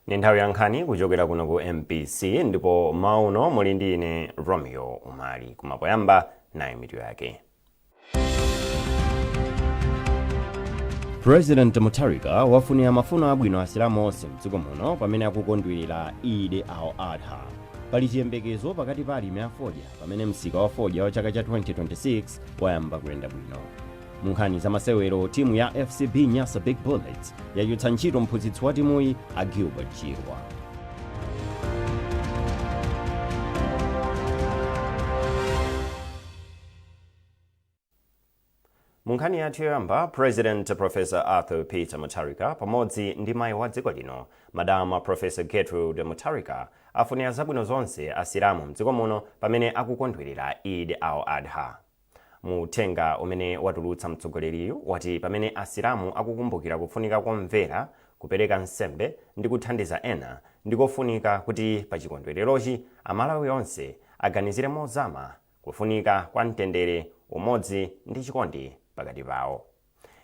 Ni nthawi ya nkhani kuchokera kuno ku MBC, ndipo mmawa uno muli ndi ine Romeo Umali. Koma poyamba, nayi mitu yake. President Mutharika wafunira mafuno abwino Asilamu onse mdziko muno pamene akukondwerera Eid al-Adha. Pali chiyembekezo pakati pa alimi a fodya pamene msika wa fodya wa chaka cha 2026 wayamba kuyenda bwino. Mu nkhani za masewero, timu ya FCB Nyasa Big Bullets yachotsa ntchito mphunzitsi wa timuyi a Gilbert Chirwa. Mu nkhani yathu yoyamba, President Professor Arthur Peter Mutharika pamodzi ndi mayi wa dziko lino Madam Professor Gertrude Mutharika afunira zabwino zonse Asilamu mdziko muno pamene akukondwerera Eid al-Adha. Mu uthenga umene watulutsa, mtsogoleriyu wati pamene Asilamu akukumbukira kufunika komvera, kupereka nsembe ndi kuthandiza ena, ndikofunika kuti pa chikondwererochi Amalawi onse aganizire mozama kufunika kwa mtendere, umodzi ndi chikondi pakati pawo.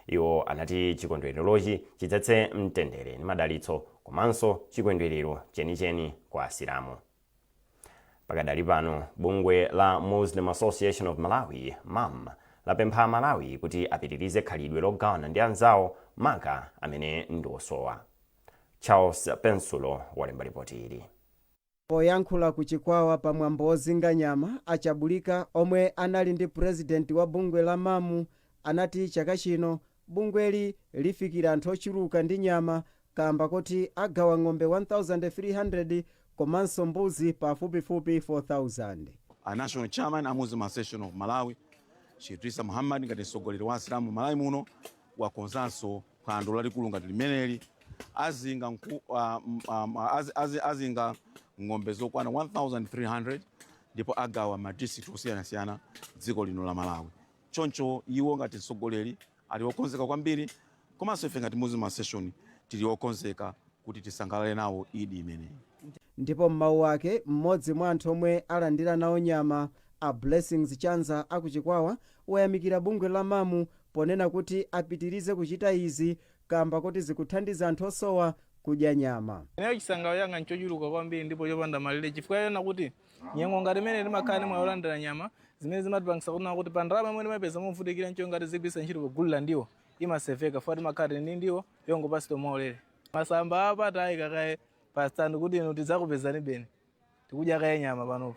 Iwo anati chikondwererochi chidzetse mtendere ndi madalitso komanso chikondwerero chenicheni kwa Asilamu. Pakadali pano, bungwe la Muslim Association of Malawi, MAM, lapempha Amalawi kuti apitirize khalidwe logawana ndi anzawo, maka amene ndi osowa. Charles Pensulo walemba ripoti ili. Poyankhula ku Chikwawa pa mwambo wozinga nyama, a Chabulika omwe anali ndi purezidenti wa bungwe la MAM anati chaka chino bungweli lifikira anthu ochuluka ndi nyama kaamba koti agawa ng'ombe 1,300 komanso mbuzi pafupifupi 4,000. A National Chairman a Muslim Association of Malawi, Sheikh Idrisa Muhammad, ngati mtsogoleri wa Asilamu Malawi muno, wakonzanso phwando lalikulu ngati limeneli. Azinga ng'ombe zokwana 1300 ndipo agawa ma district osiyanasiyana dziko lino la Malawi. Choncho iwo ngati mtsogoleri ali okonzeka kwambiri, komanso ife ngati Muslim Association tili okonzeka kuti tisangalale nawo Idi imeneyi. Ndipo m'mawu ake, mmodzi mwa anthu omwe alandira nawo nyama, a Blessings Chanza aku Chikwawa, wayamikira bungwe la MAM ponena kuti apitirize kuchita izi kamba koti zikuthandiza anthu osowa kudya nyama. Ineyo chisangalalo changa nchochuluka kwambiri ndipo chopanda malire, chifukwa chonena kuti nyengo ngati imene timakhala ndi mwayi wolandira nyama zimene zimatipangisa kunena kuti pa ndalama imene timapeza movutikira ncho ngati zigwiritsa ntchito pogulira ndiwo imaseveka, chifukwa timakhala tili ndi ndiwo yongopatsidwa mwaulere. Masamba apa tayika kaye pa stand kuti inu tidzakupezani beni tikudya kaye nyama panopa.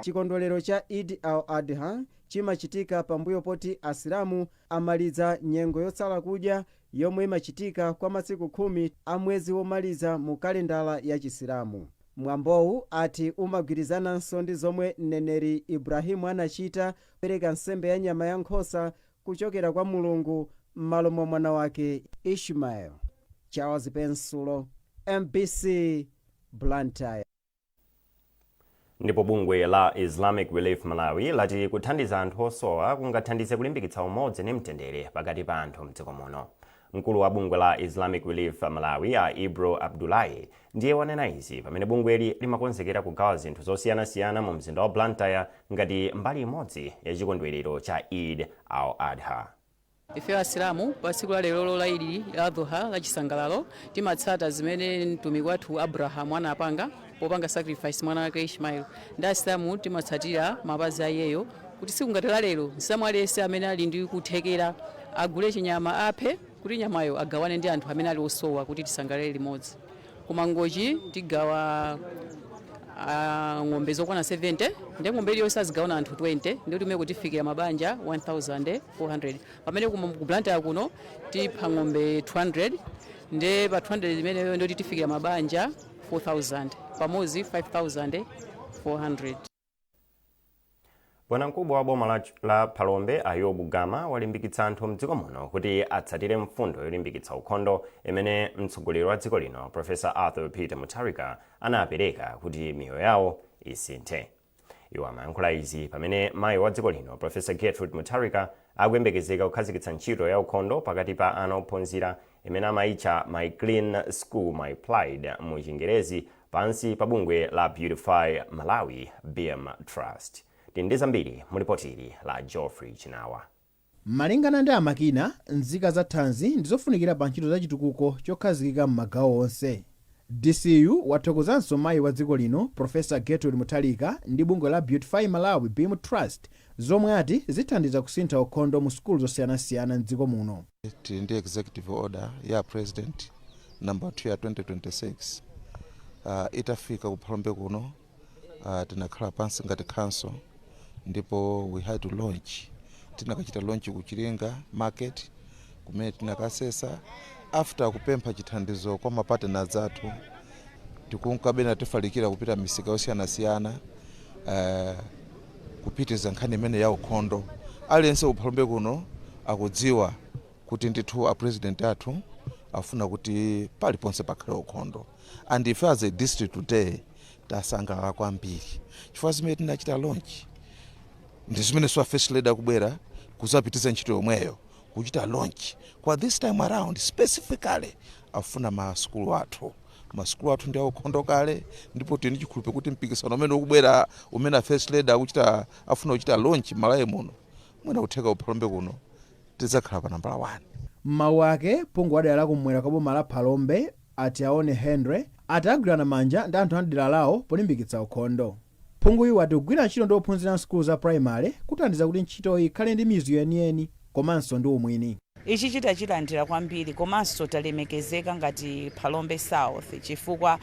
Chikondwerero cha Eid al-Adha chimachitika pambuyo poti Asilamu amaliza nyengo yotsala kudya yomwe imachitika kwa masiku 10 a mwezi womaliza mu kalendala ya Chisilamu. Mwambowu ati umagwirizananso ndi zomwe mneneri Ibrahimu anachita kupereka nsembe ya nyama ya nkhosa kuchokera kwa Mulungu m'malo mwa mwana wake Ishmael. Charles Pensulo, MBC, Blantyre. Ndipo bungwe la Islamic Relief Malawi lati kuthandiza anthu osowa kungathandize kulimbikitsa umodzi ndi mtendere pakati pa anthu mdziko muno. Mkulu wa bungwe la Islamic Relief Malawi, a Ibro Abdullahi, ndiye wanena izi pamene bungweli limakonzekera kugawa zinthu zosiyanasiyana mu mzinda wa Blantyre ngati mbali imodzi ya chikondwerero cha Eid al-Adha. Ife Asilamu pa tsiku la lerolo la Idi la Adhuha la chisangalalo timatsata zimene mtumiki wathu Abrahamu anapanga popanga sacrifice mwana wake Ishmael. Ndi Asilamu timatsatira mapazi a iyeyo kuti tsiku ngati la lero Msilamu aliyense amene ali ndi kuthekera agule chinyama, aphe kuti nyamayo agawane ndi anthu amene ali osowa kuti tisangalale limodzi. Ku Mangochi tigawa ng'ombe zokwana 70, ndi ng'ombe iliyonse azigawana anthu 20, ndi kuti kumene tifikira mabanja 1400, pamene ku Blantyre kuno tipha ng'ombe 200, ndi pa 200 imeneyo ndikuti tifikira mabanja 4000, pamodzi 5400. Bwanamkubwa wa boma la Phalombe a Yobu Gama walimbikitsa anthu mdziko muno kuti atsatire mfundo yolimbikitsa ukhondo imene mtsogoleri wa dziko lino Professor Arthur Peter Mutharika anapereka kuti miyoyo yawo isinthe. Iwo amayankhula izi pamene mayi wa dziko lino Professor Gertrude Mutharika akuyembekezeka kukhazikitsa ntchito ya ukhondo pakati pa ana ophunzira imene amayitcha My Clean School My Pride mu Chingerezi pansi pa bungwe la Beautify Malawi BM Trust. Tili ndi zambiri mu lipoti ili la Geoffrey Chinawa. Malingana ndi a Makina, nzika za thanzi ndizofunikira pa ntchito za chitukuko chokhazikika m'magawo onse. DCU wathokozanso mayi wa dziko lino, Profesa Gertrude Mutharika, ndi bungwe la Beautify Malawi BEAM Trust, zomwe ati zithandiza kusintha ukhondo mu sukulu zosiyanasiyana mdziko muno. Tili ndi executive order ya President number 2 ya 2026. Itafika ku Phalombe kuno, tinakhala pansi ngati council ndipo we had to launch. Tinakachita launch ku Chiringa Market, kumene tinakasesa after kupempha chithandizo kwa mapartners athu. Tikunkabena tifalikira kupita misika yosiyanasiyana, kupitiza nkhani imene ya ukhondo. Aliyense ku Phalombe kuno akudziwa kuti ndithu a President athu afuna kuti paliponse pakhale ukhondo, and ife as a district today tasangalala kwambiri chifukwa zimene tinachita launch ndi zimene so First Lady akubwera kuzapitiza ntchito yomweyo, kuchita launch kwa this time around specifically afuna masukulu athu. Masukulu athu ndi aukhondo kale, ndipo tili ndi chikhulupiriro kuti mpikisano umene ukubwera, umene a First Lady akuchita, afuna kuchita launch Malawi muno, mwina kutheka kuPhalombe kuno tidzakhala pa nambala 1. M'mawu ake, phungu wa dera lakumwera kwa boma la Phalombe, ati Aone Henry, ati agwirana manja ndi anthu a dera lawo polimbikitsa ukhondo. Phunguyu wati kugwira ntchito ndi ophunzira msukulu za primary kuthandiza kuti ntchitoyi ikhale ndi mizu yeniyeni komanso ndi umwini. Ichi chitachilandira kwambiri, komanso talemekezeka ngati Phalombe South chifukwa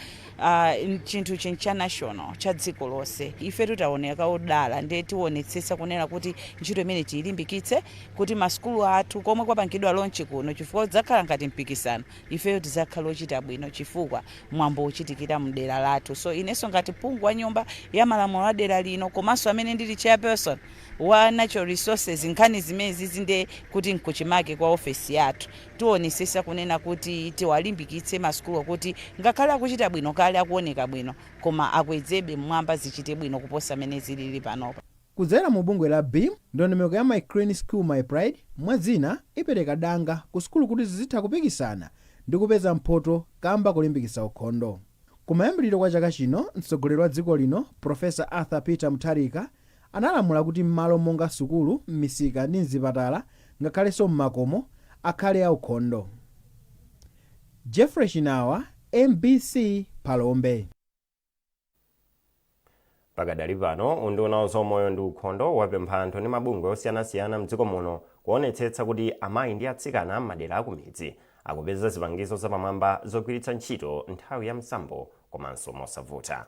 chinthu chincha national, cha dziko lonse. Ife tutaoneka odala, ndiye tionetsetsa kunena kuti ntchito imene tiyilimbikitse kuti masukulu athu komwe kwapangidwa launch kuno, chifukwa udzakhala ngati mpikisano, ifeyo tidzakhala ochita bwino chifukwa mwambo uchitikira mdera lathu. So inenso ngati phungu wa nyumba ya malamulo a dera lino, komanso amene ndili chairperson wa natural resources, nkhani zimene zinde kuti nkuchimake kwa ofesi yathu, tionesesa kunena kuti tiwalimbikitse masukulu kuti ngakhale akuchita bwino kale, akuoneka bwino, koma akwezebe mmwamba, zichite bwino kuposa mene zilili panopa. Kudzera mu bungwe la BEAM, ndondomeko ya My Clean School My Pride mwadzina ipereka danga ku sukulu kuti zizitha kupikisana ndi kupeza mphoto kamba kulimbikitsa ukhondo. Kumayambiriro kwa chaka chino, mtsogoleri wa dziko lino, Profesa Arthur Peter Mutharika, analamula kuti m'malo monga sukulu, m'misika ndi mzipatala, ngakhalenso m'makomo, akhale aukhondo. Jeffrey Chinawa, MBC, Phalombe. Pakadali pano, unduna wa zaumoyo ndi ukhondo wapempha anthu ndi mabungwe osiyanasiyana mdziko muno kuonetsetsa kuti amayi ndi atsikana m'madera akumidzi akupeza zipangizo zapamwamba zogwiritsa ntchito nthawi ya msambo komanso mosavuta.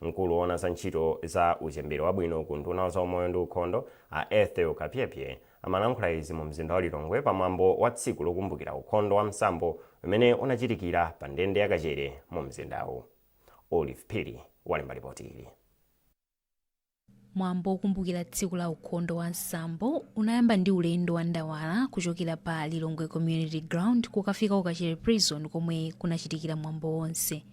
Mkulu woona za ntchito za uchembere wabwino ku unduna wa zaumoyo ndi ukhondo, a Ethel Kapyepye, amalankhula izi mu mzinda wa Lilongwe pamwambo wa tsiku lokumbukira ukhondo wa msambo umene unachitikira pa ndende ya Kachere mu mzindawu. Olive Phiri walemba ripoti ili. Mwambo wokumbukira tsiku la ukhondo wa msambo unayamba ndi ulendo wa ndawala kuchokera pa Lilongwe Community Ground kukafika ku Kachere Prison, komwe kunachitikira mwambo wonse.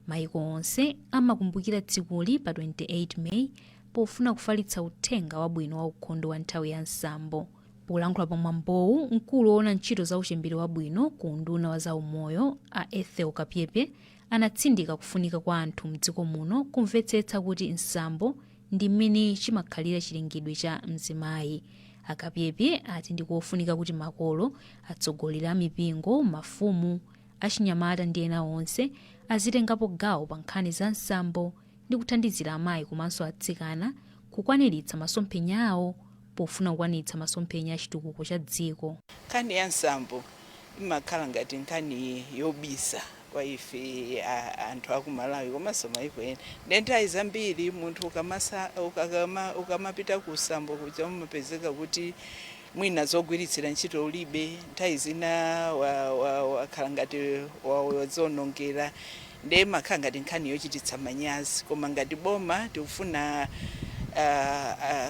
Maiko onse amakumbukira tsikuli pa 28 May pofuna kufalitsa uthenga wabwino wa ukhondo wa nthawi ya msambo. Polankhula pa mwambowu, mkulu woona ntchito za uchembere wabwino ku unduna wa zaumoyo, a Ethel Kapyepye, anatsindika kufunika kwa anthu mdziko muno kumvetsetsa kuti msambo ndi mmene chimakhalira chilengedwe cha mzimayi. Akapyepye ati ndikofunika kuti makolo, atsogoleri a mipingo, mafumu, achinyamata ndi ena onse azitengapo gawo pa nkhani za msambo ndi kuthandizira amayi komanso atsikana kukwaniritsa masomphenya awo pofuna kukwaniritsa masomphenya a chitukuko cha dziko. Nkhani ya msambo imakhala ngati nkhani yobisa kwa ife anthu aku Malawi komanso maiko ena. Ndiye nthawi zambiri munthu ukamapita ku msambo kuja, umapezeka kuti mwina zogwiritsira ntchito ulibe, nthawi zina wakhala ngati wazionongera. Ndiye imakhala ngati nkhani yochititsa manyazi. Koma ngati boma tikufuna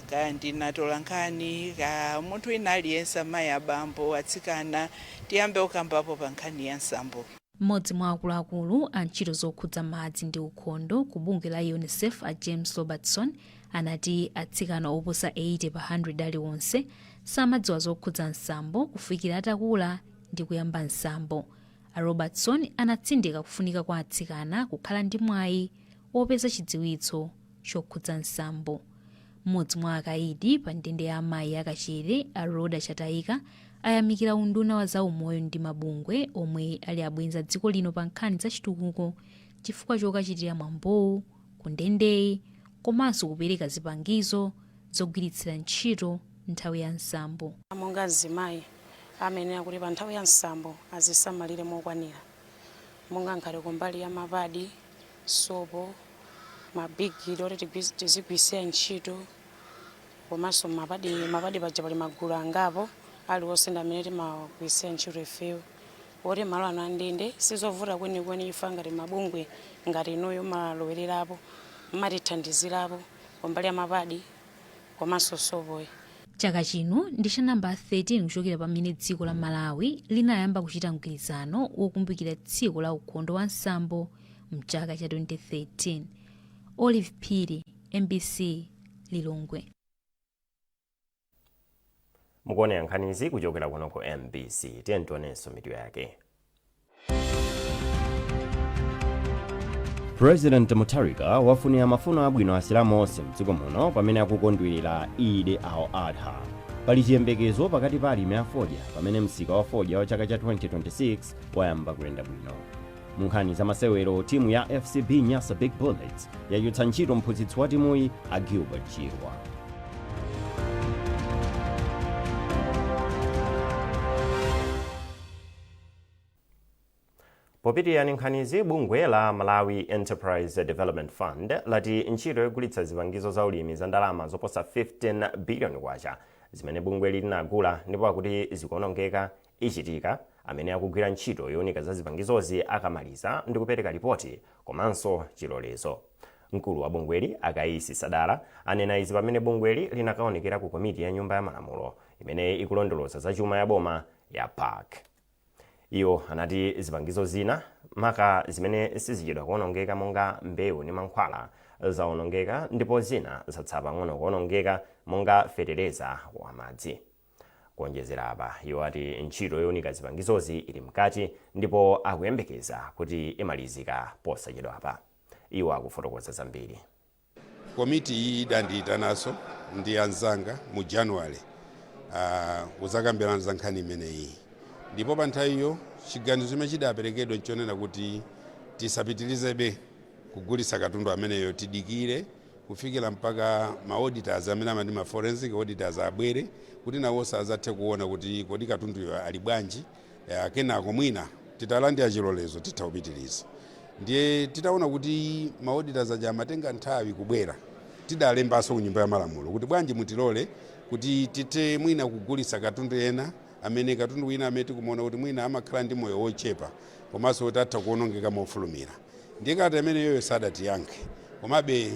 kaya ndinatola nkhani ka munthu wina aliyense, amayi, abambo, atsikana, tiyambe kukambapo pa nkhani ya msambo. Mmodzi mwa akuluakulu a ntchito zokhudza madzi ndi ukhondo ku bungwe la UNICEF, a James Robertson, anati atsikana oposa 80 pa 100 aliwonse samadziwa zokhudza msambo kufikira atakula ndi kuyamba msambo. A Robertson anatsindika kufunika kwa atsikana kukhala ndi mwayi wopeza chidziwitso chokhudza msambo. Mmodzi mwa akayidi pa ndende ya amayi akachere, a Roda Chatayika, Ayamikira unduna wa zaumoyo ndi mabungwe omwe ali abwenzi a dziko lino pa nkhani za chitukuko chifukwa chokachitira mwambowu ku ndendeyi komanso kupereka zipangizo zogwiritsira ntchito nthawi ya msambo. Monga mzimayi amayenera kuti pa nthawi ya msambo azisamalire mokwanira, monga ngati kumbali ya mapadi, sopo, mabigili oti tizigwirisira ntchito, komanso mapadi. Mapadi paja pali magulu angapo, aliwonse ndi amene timagwirisira ntchito ifeyo. Oti malo ano andende sizovuta kwenikweni, ifa ngati mabungwe ngati inuyo malowererapo, mmatithandizirapo kumbali ya mapadi komanso sopoyi. Chaka chino ndi cha namba 13 kuchokera pamene dziko la Malawi linayamba kuchita mgwirizano wokumbukira tsiku la ukhondo wa msambo mchaka cha 2013. Olive Phiri, MBC, Lilongwe. Mukuonera nkhanizi kuchokera kuno ku MBC. Tiye tionenso mitu yake. President Mutharika wafunira mafuno abwino Asilamu onse mdziko muno pamene akukondwerera Eid al-Adha. Pali chiyembekezo pakati pa alimi a fodya pamene msika wa fodya wa chaka cha 2026 wayamba kuyenda bwino. Mu nkhani za masewero, timu ya FCB Nyasa Big Bullets yachotsa ntchito mphunzitsi wa timuyi, a Gilbert Chirwa. Popitirira nkhanizi, bungwe la Malawi Enterprise Development Fund lati ntchito yogulitsa zipangizo za ulimi za ndalama zoposa 15 billion kwacha zimene bungweli linagula ndipo akuti zikuonongeka ichitika amene akugwira ntchito yowunika za zipangizozi akamaliza ndi kupereka ripoti komanso chilolezo. Mkulu wa bungweli, a Kaisi Sadala, anena izi pamene bungweli linakaonekera ku komiti ya Nyumba ya Malamulo imene ikulondoloza za chuma ya boma ya PAC. Iwo anati zipangizo zina, maka zimene sizichedwa kuonongeka monga mbewu ndi mankhwala, zawonongeka ndipo zina zatsala pang'ono kuonongeka monga fetereza wa madzi. Kuonjezera apa, iwo ati ntchito yowunika zipangizozi ili mkati ndipo akuyembekeza kuti imalizika posachedwapa. Iwo akufotokoza zambiri. Komiti iyi idandiyitananso ndi anzanga mu January kuzakambirana za nkhani imeneyi, ndipo pa nthawiyo chiganizo chimene chidaperekedwa nchonena kuti tisapitirizebe kugulitsa katundu ameneyo, tidikire kufikira mpaka ma auditors amene amati ma forensic auditors abwere kuti nawonso azathe kuona kuti kodi katunduyo ali bwanji. Kenako mwina titalandira chilolezo titha kupitiriza. Ndiye titaona kuti ma auditors aja amatenga nthawi kubwera, tidalembanso ku Nyumba ya Malamulo kuti bwanji mutilole kuti tithe mwina kugulitsa katundu ena amene katundu wina amene tikumuona kuti mwina amakhala ndi moyo wochepa komanso kuti atha kuonongeka mofulumira. Ndiye kalata imeneyoyo sadatiyankhe. Komabe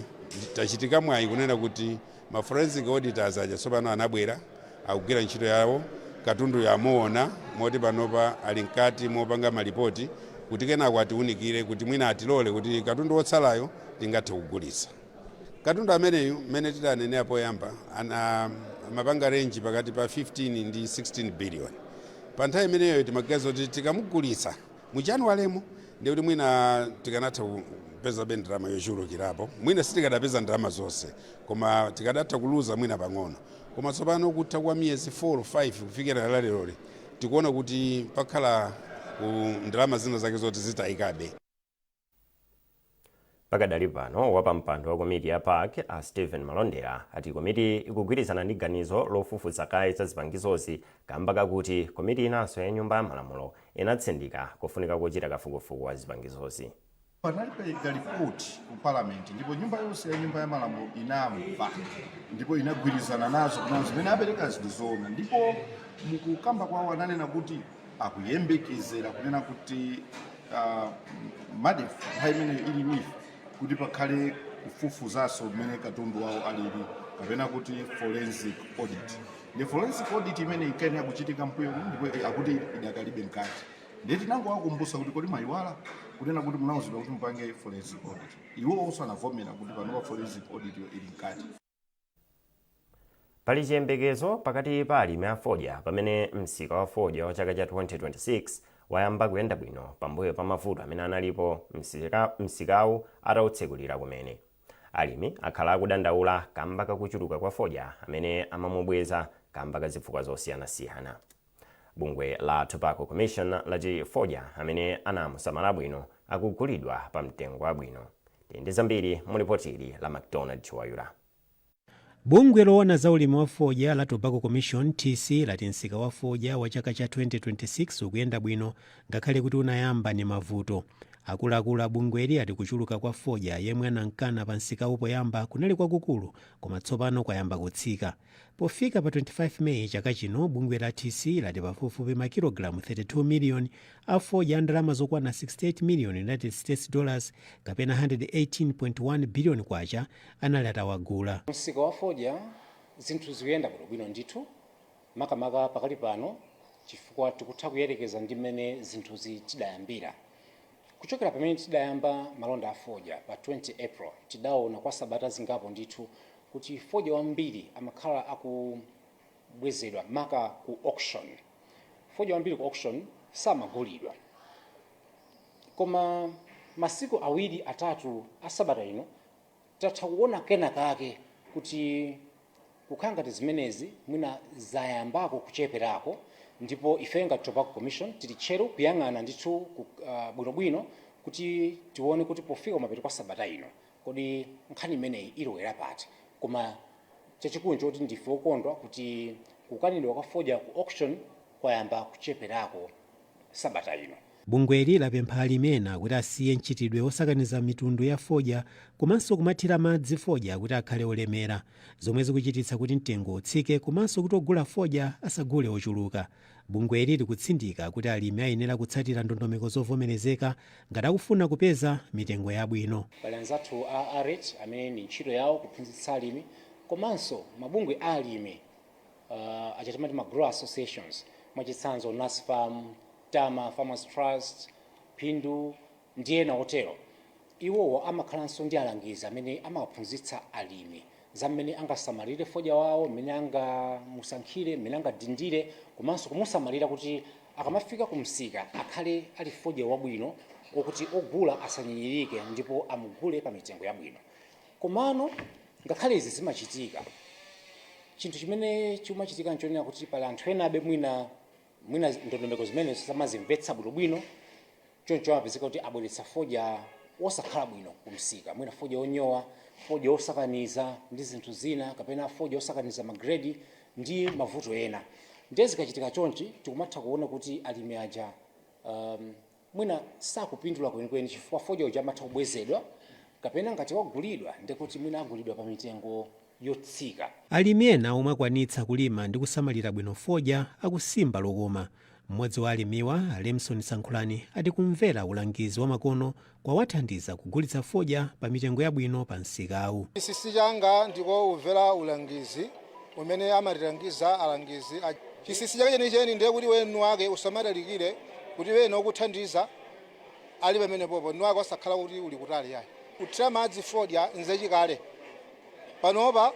tachitika mwayi kunena kuti ma forensic auditors aja tsopano anabwera, akugwira ntchito yawo, katundu yamuona, moti panopa ali mkati mopanga malipoti kuti kenako atiunikire kuti mwina atilole kuti katundu wotsalayo tingathe kugulitsa. Katundu ameneyu, mmene tidanenera poyamba, ana amapanga range pakati pa 15 ndi 16 billion. Pa nthawi imeneyo timaganiza kuti tikamugulitsa mu Januaremo ndiye kuti mwina tikanatha kupezabe ndalama yochulukirapo. Mwina sitikanapeza ndalama zonse, koma tikadatha kuluza mwina pang'ono. Koma tsopano kutha kwa miyezi 4 5 kufikira laleloli, tikuona kuti pakhala ku ndalama zina zake zoti zitayikabe. Pakadali pano, wapampando wa komiti ya PAC, a Stephen Malondera, ati komiti ikugwirizana ndi ganizo lofufuza kaye za zipangizozi kamba kakuti komiti inanso ya Nyumba ya Malamulo inatsindika kufunika kochita kafukufuku wa zipangizozi. Panalipereka ripoti ku Parliament, ndipo nyumba yonse ya Nyumba ya Malamulo inamva ndipo inagwirizana nazo kuti zimene apereka ndi zoona. Ndipo mukukamba kwawo ananena kuti akuyembekezera kunena kuti MARDEF, nthawi imeneyo ili NEEF, kuti pakhale kufufuzanso mmene katundu wawo alili, kapena kuti forensic audit. Ndi forensic audit imene ikayenera kuchitika mbuyomu, ndipo akuti idakalibe mkati. Ndiye tinangowakumbutsa kuti kodi mwayiwala kunena kuti munauzidwa kuti mupange forensic audit? Iwo onso anavomera kuti panopa forensic audit yo ili mkati. Pali chiyembekezo pakati pa alimi a fodya pamene msika wa fodya wa chaka cha 2026 wayamba kuyenda bwino pambuyo pa mavuto amene analipo msikawu atawutsekulira kumene. Alimi akhala akudandaula kamba kakuchuluka kwa fodya amene amamubweza kamba ka zifukwa zosiyanasiyana. Bungwe la Tobacco Commission lati fodya amene anamusamala bwino akugulidwa pa mtengo wabwino. Ndi zambiri mu lipotili la McDonald Chiwayula. Bungwe loona za ulimi wa fodya la Tobacco Commission, TC, lati msika wa fodya wa chaka cha 2026 ukuyenda bwino ngakhale kuti unayamba ndi mavuto. Akuluakulu a bungweli ati kuchuluka kwa fodya yemwe anankana pa msikawu poyamba kunali kwakukulu, koma tsopano kwayamba kutsika. Pofika pa 25 Meyi chaka chino, bungwe la TC lati pafupifupi makilogalamu 32 miliyoni a fodya a ndalama zokwana 68 million United States dollars kapena 118.1 billion kwacha anali atawagula. Msika wa fodya zinthu zikuyenda bwinobwino ndithu, makamaka pakali pano, chifukwa tikutha kuyerekeza ndi mmene zinthu tidayambira. Kuchokera pamene tidayamba malonda a fodya pa 20 April, tidaona kwa sabata zingapo ndithu kuti fodya wambiri amakhala akubwezedwa, maka ku auction. Fodya wambiri ku auction samagulidwa. Koma masiku 2 3 a sabata ino tatha kuona kena kake kuti kukhala ngati zimenezi mwina zayambako kucheperako, ndipo ife ngati Tobacco Commission tili tcheru kuyang'ana ndithu bwinobwino kuti tione kuti pofika kumapeto kwa sabata ino kodi nkhani imeneyi ilowera pati. Koma chachikulu nchoti ndife okondwa kuti kukanidwa kwa fodya ku auction kwayamba kucheperako sabata ino. Bungweli lapempha alimi ena kuti asiye mchitidwe wosakaniza mitundu ya fodya komanso kumathira madzi fodya kuti akhale olemera, zomwe zikuchititsa kuti mtengo utsike komanso kuti ogula fodya asagule ochuluka. Bungweli likutsindika kuti alimi ayenera kutsatira ndondomeko zovomerezeka ngati akufuna kupeza mitengo yabwino. Pali anzathu a ARET amene ndi ntchito yawo kuphunzitsa alimi, komanso mabungwe a alimi aja timati ma grower associations, mwachitsanzo NASFAM, Tama Farmers Trust, Phindu ndi ena otero. Iwowo amakhalanso ndi alangizi amene amawaphunzitsa alimi za mmene angasamalire fodya wawo, mmene angamusankhire, mmene angadindire komanso kumusamalira kuti akamafika kumsika akhale ali fodya wabwino okuti ogula asanyinyirike ndipo amugule pa mitengo yabwino. Komano ngakhale izi zimachitika, chinthu chimene chimachitika nchonena kuti pali anthu ena abe mwina ndondomeko zimene samazimvetsa bwinobwino, choncho amapezeka kuti abweretsa fodya osakhala bwino kumsika, mwina fodya onyowa, fodya osakaniza ndi zinthu zina, kapena fodya osakaniza magredi ndi mavuto ena. Ndiye zikachitika chonchi tikumatha kuona kuti alimi aja mwina sakupindula kwenikweni, chifukwa fodya uja amatha kubwezedwa, kapena ngati wagulidwa ndikuti mwina agulidwa pa mitengo yotsika. Alimi ena omwe akwanitsa kulima ndi kusamalira bwino fodya akusimba lokoma. Mmodzi wa alimiwa, Lemson Sankhulani, ati kumvera ulangizi wa makono kwawathandiza kugulitsa fodya pa mitengo yabwino pa msikawu. Chinsinsi changa ndiko umvera ulangizi umene amatilangiza alangizi. Chinsinsi chake chenicheni ndiye kuti wenu wake usamadalikire kuti wena okuthandiza ali pamenepopo, nu wake osakhala kuti uli kutali yayi. Kuthira madzi fodya nzachikale. Panopa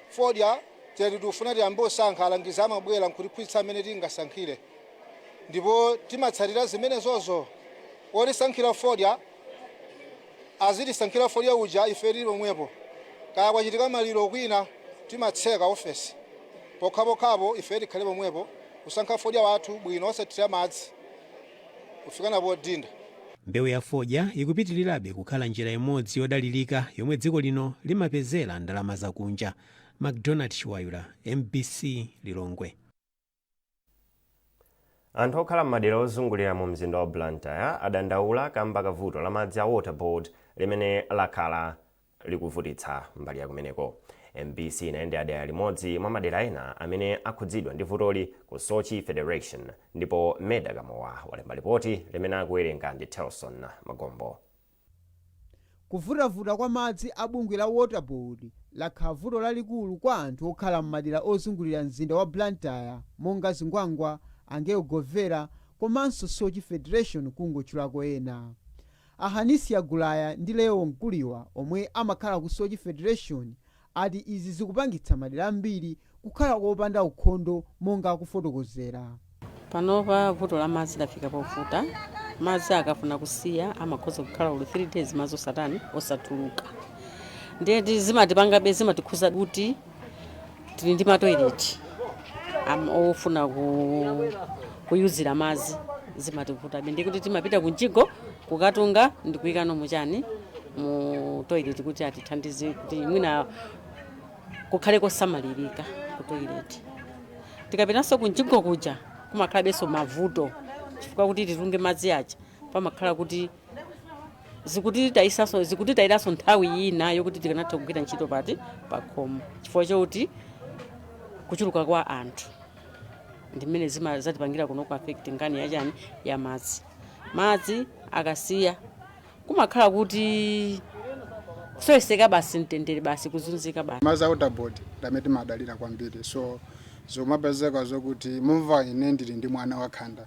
fodya tiyati tifuna tiyambe osankha, alangizi amabwera nkutiphunzitsa amene tingasankhire, ndipo timatsatira zimenezozo. Otisankhira fodya azitisankhira fodya uja ife tili pomwepo. Kaya kwachitika maliro kwina, timatseka ofesi, pokhapokhapo ife tikhale pomwepo kusankha fodya wathu bwino osathira madzi kufika napo dinda. Mbewu ya fodya ikupitirirabe kukhala njira imodzi yodalirika yomwe dziko lino limapezera ndalama zakunja. McDonald Chiwayula, MBC, Lilongwe. Anthu okhala m'madera ozungulira mu mzinda wa Blantyre adandaula kamba kavuto la madzi a Water Board limene lakhala likuvutitsa mbali ya kumeneko. MBC inayendera dera limodzi mwa madera ena amene akhudzidwa ndi vutoli ku Soche Federation, ndipo Meda Kamowa walemba lipoti limene akuwerenga ndi Telson Magombo. Kuvutavuta kwa madzi a bungwe la Water Board lakhala vuto lalikulu kwa anthu okhala m'madera ozungulira mzinda wa Blantyre monga Zingwangwa, Angelo Govera komanso Soche Federation, kungotchulako ena. Ahanisia Gulaya ndi Leo Mkuliwa omwe amakhala ku Soche Federation ati izi zikupangitsa madera ambiri kukhala kopanda ukhondo monga akufotokozera. Panopa vuto la madzi lafika povuta. Madzi akafuna kusiya amakhoza kukhala uli 3 days madzi osatani, osatuluka. Ndiye zimatipangabe, zimatikhuza kuti tili ndi matoilet ofuna Kuyuzira madzi zimativutabe, ndikuti timapita kunjigo kukatunga ndikuyikano muchani, mu toilet, kuti atithandize kuti mwina kukhale kosamalirika ku toilet. Tikapitanso kunjigo kuja kumakhalabenso mavuto, chifukwa kuti titunge madzi aja pamakhala kuti zikutitayisanso, zikutitayiranso nthawi ina yokuti tikanatha kugwira ntchito pati pakhomo, chifukwa chokuti kuchuluka kwa anthu ndimene zima zatipangira kuno ku affect nkhani yachani, ya madzi. Madzi akasiya kumakhala kuti kusoweseka basi, mtendere basi, kuzunzika basi. Madzi a Water Board ndamene timadalira kwambiri, so zomapezeka zokuti mumva ine ndili ndi mwana wakhanda,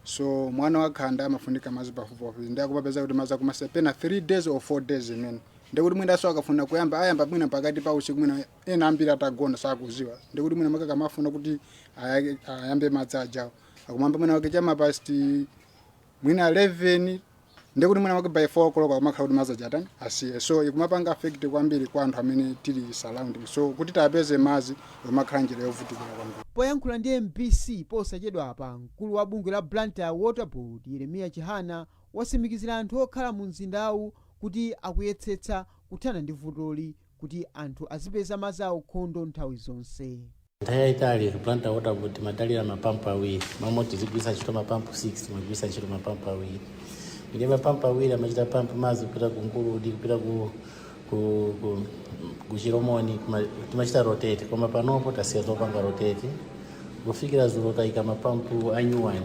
so mwana wakhanda amafunika madzi pafupipafupi, ndi akumapeza kuti madzi akumasiya pena 3 days or 4 days, imene ndikuti mwinanso akafuna kuyamba ayamba mwina pakati pa usiku, mwina ena ambiri atagona sakuziwa, ndikuti mwina mwake kamafuna kuti ayambe madzi ajawo akumamba mwina wake chama past mwina 11, ndikuti mwina mwake by 4 o'clock akumakhala kuti madzi aja atani, asiye. So ikumapanga affect kwambiri kwa anthu amene tili surrounding, so kuti tapeze madzi ikumakhala njira yovutikira kwambiri. Poyankhula ndi MBC posachedwa apa, mkulu wa bungwe la Blantyre Water Board Yeremiya Chihana wasimikizira anthu okhala mu mzindawu kuti akuyetsetsa kuthana ndi vutoli kuti anthu azipeza madzi aukhondo nthawi zonse. Nthawi yayitali Blantyre Water Board timadalira mapampu awiri, mamoti tizigwiritsa ntchito mapampu 6, timagwiritsa ntchito mapampu awiri. Ndiye mapampu awiri amachita pampu madzi kupita ku Nguludi, kupita ku Chilomoni, timachita rotate. Koma panopo tasiya zopanga rotate. Kufikira zulo tayika mapampu a new one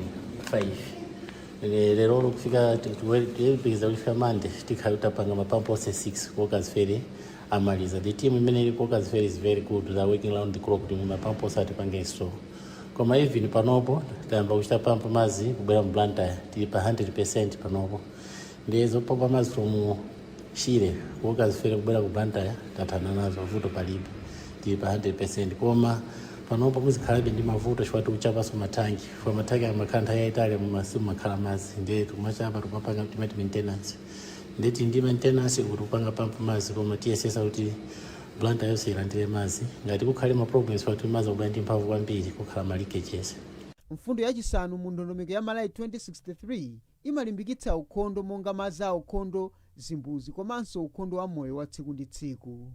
5. Lero kufika tiyembekeza kufika Mande tikhala tapanga mapampu onse 6 ku Walkers Ferry amaliza. The team imene ili ku Walkers Ferry is very good. They are working round the clock kuti mapampu onse atipange install. Koma even panopo tayamba kuchita pampu madzi kubwera mu Blantyre, tili pa 100% panopo. Ndiye zopompa madzi from Shire ku Walkers Ferry kubwera ku Blantyre tathana nazo, vuto palibe, tili pa 100%. Koma panopo muzikhalabe ndi mavuto chifukwa tikuchapanso mathanki, chifukwa mathanki amakhala nthawi yayitali mumasimu makhala madzi. Ndiye tikumachapa, tikumapanga timati maintenance. Ndiye tili ndi maintenance kuti kupanga pampu madzi, koma tiyesesa kuti Blantyre yonse ilandire madzi. Ngati kukhale ma problems pati madzi akubwera ndi mphamvu kwambiri, kukhala ma leakages. Mfundo yachisanu mu ndondomeko ya Malawi 2063 imalimbikitsa ukhondo monga madzi a ukhondo, zimbuzi komanso ukhondo wa moyo wa tsiku ndi tsiku.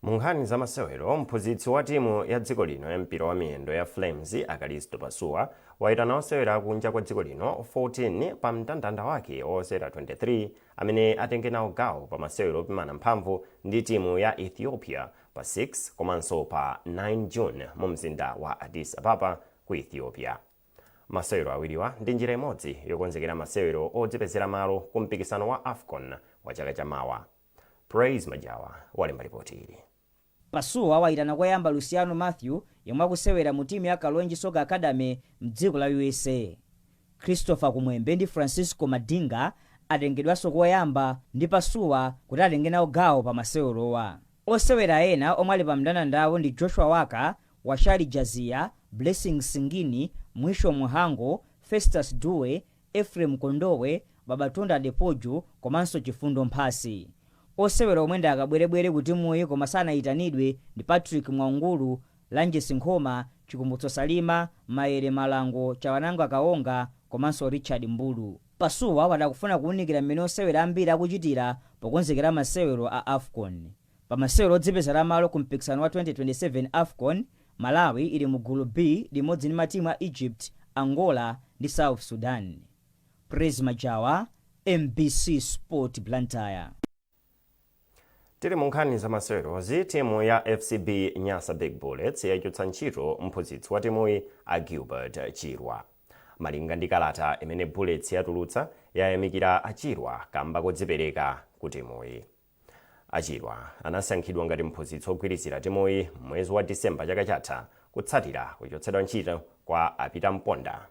Mu nkhani za masewero, mphunzitsi wa timu ya dziko lino ya mpira wa miyendo ya Flames Akalisto Pasuwa wayitana osewera akunja kwa dziko lino 14 pa mndandanda wake osewera 23 amene atenge nawo gawo pa masewero opimana mphamvu ndi timu ya Ethiopia pa 6 komanso pa 9 June mu mzinda wa Addis Ababa ku Ethiopia. Masewero awiriwa ndi njira imodzi yokonzekera masewero odzipezera malo ku mpikisano wa AFCON wa chaka chamawa. Praise Majawa walemba ripoti ili. Pasuwa wayitana koyamba Luciano Matthew yemwe akusewera mu timu ya Kalonji Soccer Academy mdziko la USA. Christopher Kumwembe ndi Francisco Madinga atengedwanso koyamba ndi Pasuwa kuti atenge nawo gawo pa masewerowa. Osewera ena omwe ali pa mndandandawo ndi Joshua Waka, Washali Jazia, Blessing Singini, Mwisho Muhango, Festus Duwe, Ephraim Kondowe, Babatunde Adepoju komanso Chifundo Mphasi. Osewera omwe ndi akabwerebwere ku timuyi koma sanayitanidwe ndi Patrick Mwaungulu, Lanjesi Nkhoma, Chikumbutso Salima, Maere Malango, Chawananga Kaonga komanso Richard Mbulu. Pasuwa wadakufuna kuwunikira mmene osewera ambiri akuchitira pokonzekera masewero a AFCON. Pa masewero odzipezera malo ku mpikisano wa 2027 AFCON, Malawi ili mu gulu B limodzi ndi matimu a Egypt, Angola ndi South Sudan. Praise Majawa, MBC Sport, Blantyre. Tili mu nkhani za masewerozi, timu ya FCB Nyasa Big Bullets yachotsa ntchito mphunzitsi wa timuyi a Gilbert Chirwa. Malinga ndi kalata imene Bullets yatulutsa, yayamikira achirwa kamba kodzipereka ku timuyi. Achirwa anasankhidwa ngati mphunzitsi ogwirizira timuyi mwezi wa Disemba chaka chatha kutsatira kuchotsedwa ntchito kwa a Peter Mponda.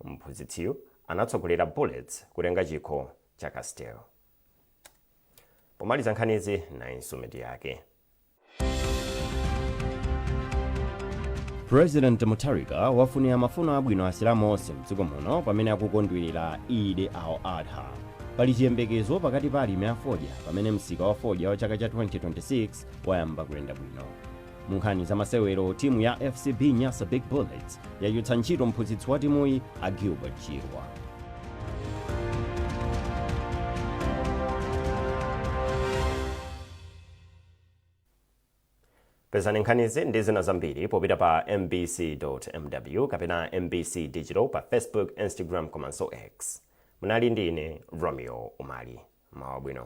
Mphunzitsiyu anatsogolera Bullets kutenga chikho cha Castel. Pomaliza nkhanizi, nayinso mitu yake. President Mutharika wafunira mafuno abwino Asilamu onse mdziko muno pamene akukondwerera Eid al-Adha. Pali chiyembekezo pakati pa alimi a fodya pamene msika wa fodya wa chaka cha 2026 wayamba kuyenda bwino. Mu nkhani za masewero, timu ya FCB Nyasa Big Bullets yachotsa ntchito mphunzitsi wa timuyi a Gilbert Chirwa. Pezani nkhanizi ndi zina zambiri popita pa mbc.mw kapena MBC Digital pa Facebook, Instagram komanso X. Munali ndi ine Romeo Umali. Mawa bwino.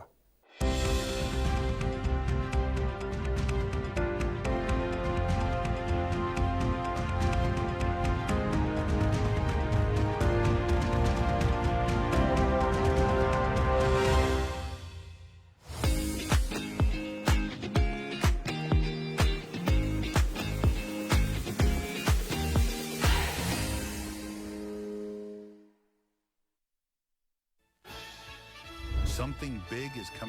Something big is coming.